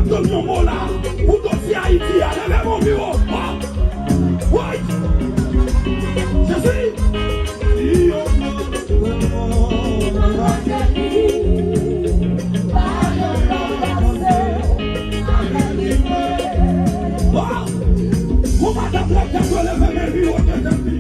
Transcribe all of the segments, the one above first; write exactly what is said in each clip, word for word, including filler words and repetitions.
Tann yon mo la pou dosye Ayiti a, leve men w pi wo. Ah! Woy! Jezi! Wow! Yon madanm lè tèt yo leve men pi wo ke tèt li.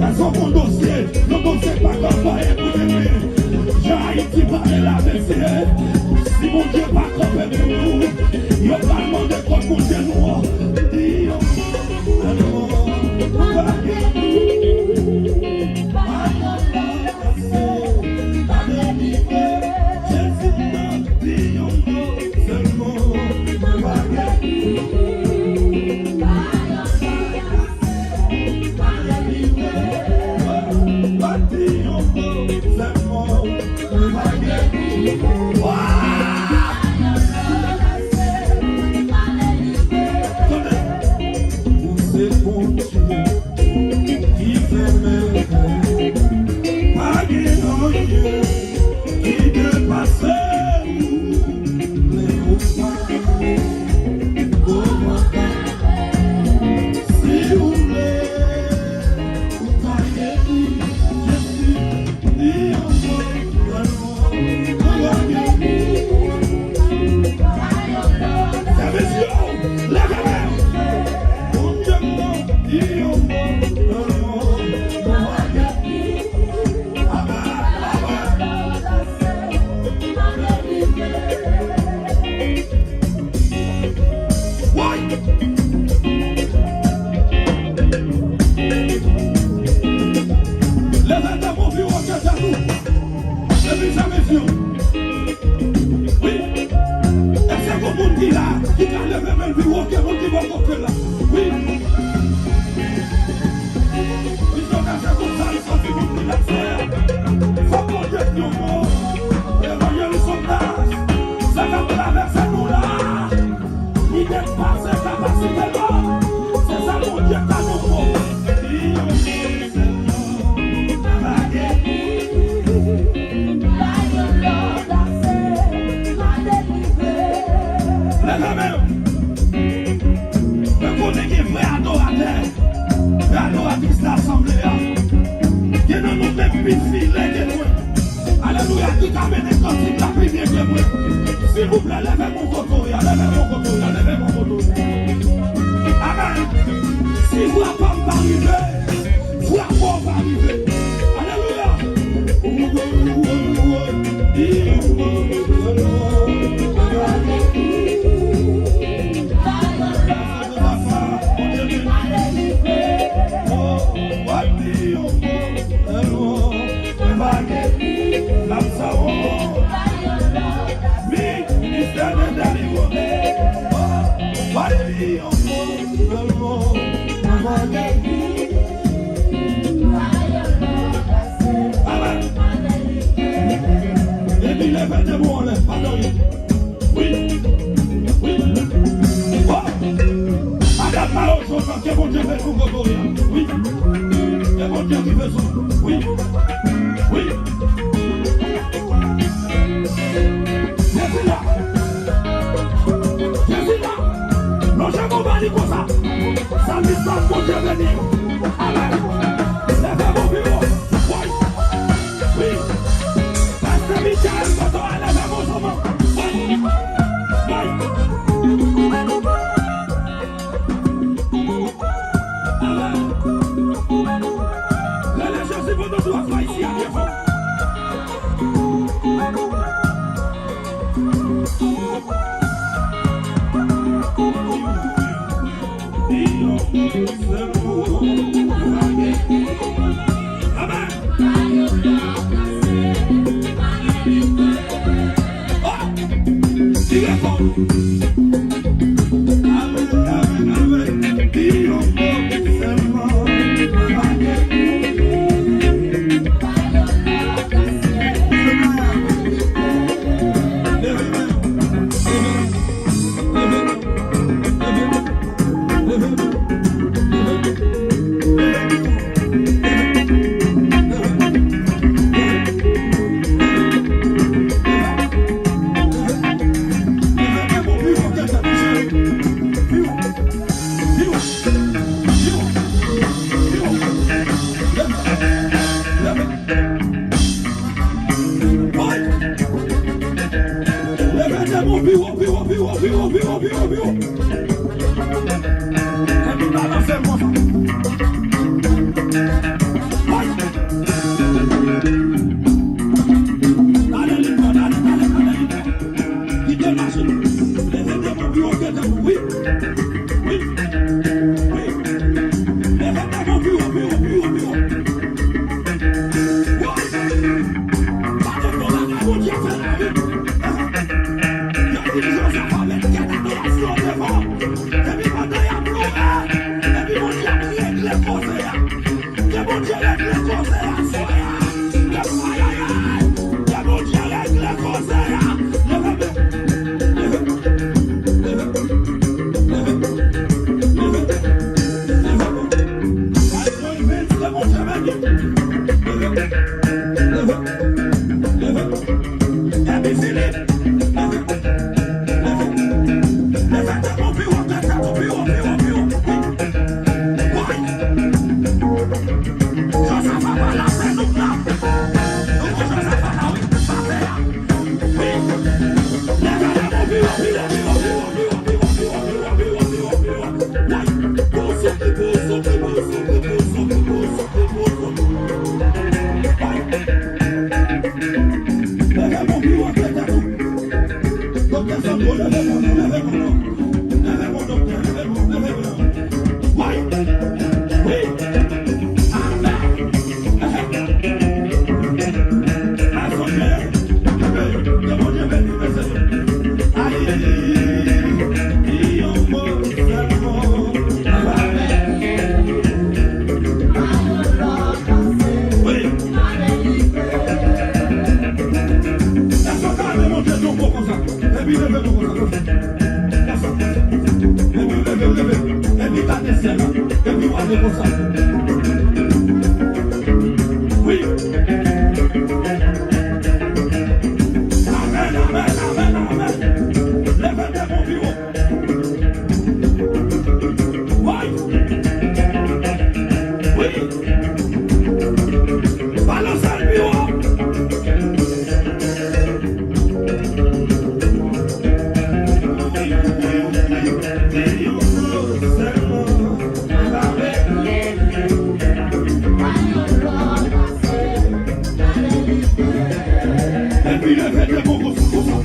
Èske w konn dosye, yon dosye pa ka fè pou demen? Jan Ayiti pale la, mesye, si Bondye pa kanpe pou nou, yo pral mande kòd Bondye nou an. Di yon mo, yon mo, pa gen. Ou se Bondye ki fè mèvèy. Pa gen anyen ki depase ou. Lè ou pa, ou pa ka. Si ou vle, ou ka geri. Jezi, li anmwe. Leve men w pi wo ke tèt ou. Epi sa, mesye. Wi. Èske gon moun ki la, ki ka leve men l pi wo ke moun ki bò kote l la? Wi. Wi, sa ka fè konsa, l santi moun ki la, frè. Fò Bondye di yon mo. Evanjelis Sonas, sa k ap travèse nou la. Li depase kapasite lòm. Se sa Bondye ka nou fè. Li yon sèl non, pa gen. Leve men w. Mwen konnen gen vrè adoratè, vrè adoratris nan asanble a. Gen nan nou menm pi file ke mwen. Alelouya, ki ka mennen kantik la pi byen ke mwen. Silvouplè, leve men w kote w ye a, leve men w kote w ye a, leve men w kote w ye a. Amèn. Si vwa pa m pa rive, vwa pa w pa rive. Alelouya. Amèn. Epi leve de bò anlè, pa dòmi. Wi. Wi. Oh! Madanm Mayo Joseph, ke Bondye fè sou kokoya. Wi. Ke Bondye ki fè sou. Wi. Wi. Jezi la. Jezi la. Lonje men w ba li konsa. Salmis la, Bondye beni w. Amèn. Leve men w pi wo. Woy. Wi. Pastè Michael, kote w ale, leve men w sou mwen. Woy. Woy. Amèn. Rele Jezi pandan nou ap fè isi a byen fò. Amèn. Tire fò. Amèn, amèn, amèn. Di yon mo sèlman. Leve men w. Leve men w. Leve men w. Leve men w. Leve men w. Pi wo, pi wo, pi wo. Epi balanse l konsa. Ay! Ale li pran, ale, ale, ale li pran. Kite machin. Leve de bon pi wo ke de bon. Wi. Wi. Wi. Leve de bon pi wo, pi wo, pi wo, pi wo. Wi. Gade yon bagay Bondye fè la, wi. Yo di Jozafa met kèt adorasyon devan. Epi pandan y ap louwe, epi Bondye ap regle koze a. Ke Bondye regle koze a, aswè a. Ke, ayayay, ke Bondye regle koze a. Leve men. Leve. Leve. Leve. Leve. Leve. Leve. Leve. Leve. Epi Filip, leve, leve, leve tèt ou pi wo, tèt ou pi wo, pi wo, pi wo. Wi. Wi. Jozafa pa lase nou la. Nou wè Jozafa la, wi, pa fè a. Wi. Leve tèt ou pi wo, pi wo, pi wo, pi wo. Wi. Pou souke, pou souke, pou souke, pou souke, pou souke. Leve bon pi wo ke tèt ou. Doktè Sandro, leve bon non, leve bon non. Leve bon doktè, leve bon, leve bon. Wi. Wi. Amèn. Al sonje. Ke Bondye beni, mesye. Ayi, yon mo sèlman. Wi. Èske w ta renmen monte yon po konsa? Epi leve men w konsa, konsa. Konsa, konsa. Epi leve, leve. Epi gade syèl la. Epi w ale konsa. Wi. Amèn, amèn, amèn, amèn. Leve men w pi wo. Woy! Wi! Balanse l pi wo! Epi leve de bon konsa, konsa,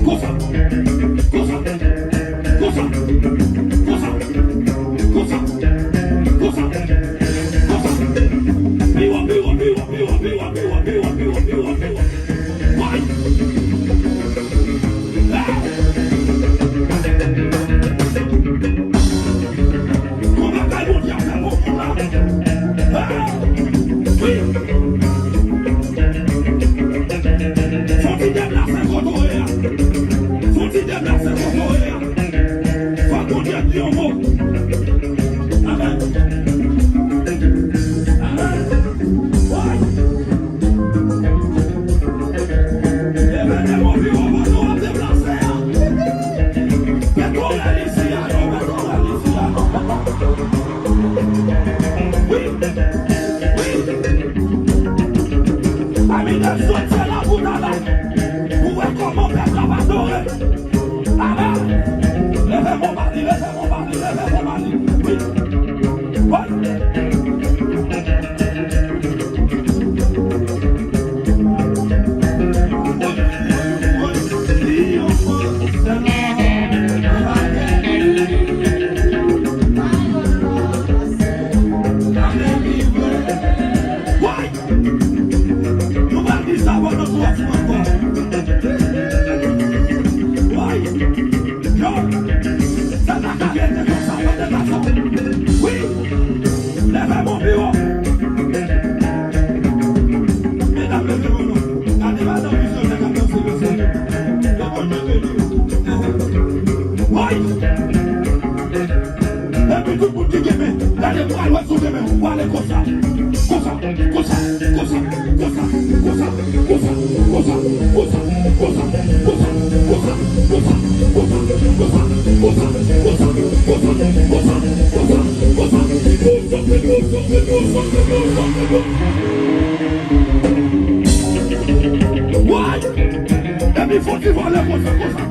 konsa, konsa, konsa, konsa, konsa, konsa, konsa. Pi wo, pi wo, pi wo, pi wo. Woy! Hey! Gon bagay Bondye ap fè pou moun la. Hey! Wi. Fò ti deplase kote w ye a. Fò ti deplase kote w ye a. Fò Bondye di yon mo. Amèn. Amèn. Woy! Leve de bon pi wo pandan w ap deplase a. Pètwowèl isi a non, pètwowèl isi a non. Wi, wi. Pami lèzòt se la pou ta la. Pou wè kòman pèp la ap adore. Amèn. Leve men w ba li, leve men w ba li, leve men w ba li. Wi. Wi. Woy! Nou pral di sa pandan twa jou ankò. Woy! Yo! Sa pa ka rete konsa, tande gason. Wi! Leve men w pi wo. Medam, leve men w non. Gade madanm misyonè k ap danse, mesye. Ke Bondye beni w. Woy! Epi tout moun ki gen men, gade m pral wè si w gen men, ou ale konsa. Konsa, konsa, konsa, konsa, konsa. Woy! Epi fò ti vole konsa, konsa.